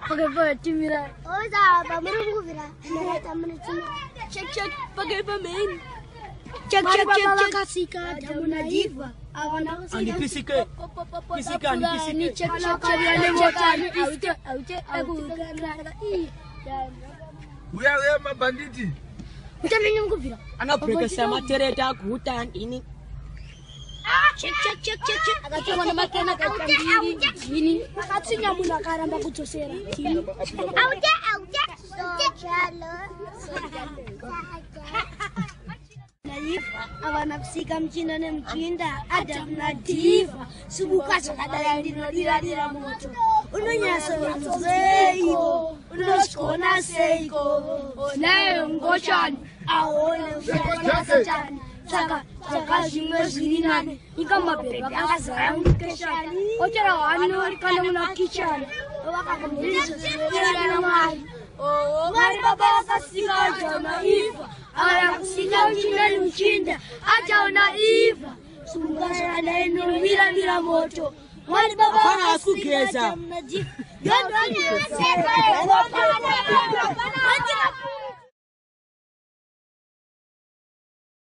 Pakaipa timira. Oza pamuri kuvira. Check check pakaipa man. Check check check check. Vakasika Adamu naEva. Havana kusika. Andipisike. Pisika, andipisike. Check check check. Aute aute. Uya uya mabhanditi. Utamenya mukubvira. Anobrekesa matereta aguta ndini. Check check check check check. Akatorwa namakena akaita mbiri. Ndini. Akatsinya munhu akaramba kudzosera. Aute aute. Chalo. Naiva havana kusika muchinda nemuchinda Adamu naDiva. Sibuka zvakadai ndinodira-dira moto. Unonyatsoseiko unozvigona seiko onayo ngochani aone ushaasatani saka saka zvimwe zviri nani nyika mabhebhi akazara mukeshani ochera hwani kana muna kichani vakakamurizoerana mwari mwari baba vakasika Adamu naEva havana kusika muchinda nemuchinda Adamu naEva sibuka zvakadai ndinomira-mira moto mwari baba Hapana vakasika kugeza. Adamu naEva.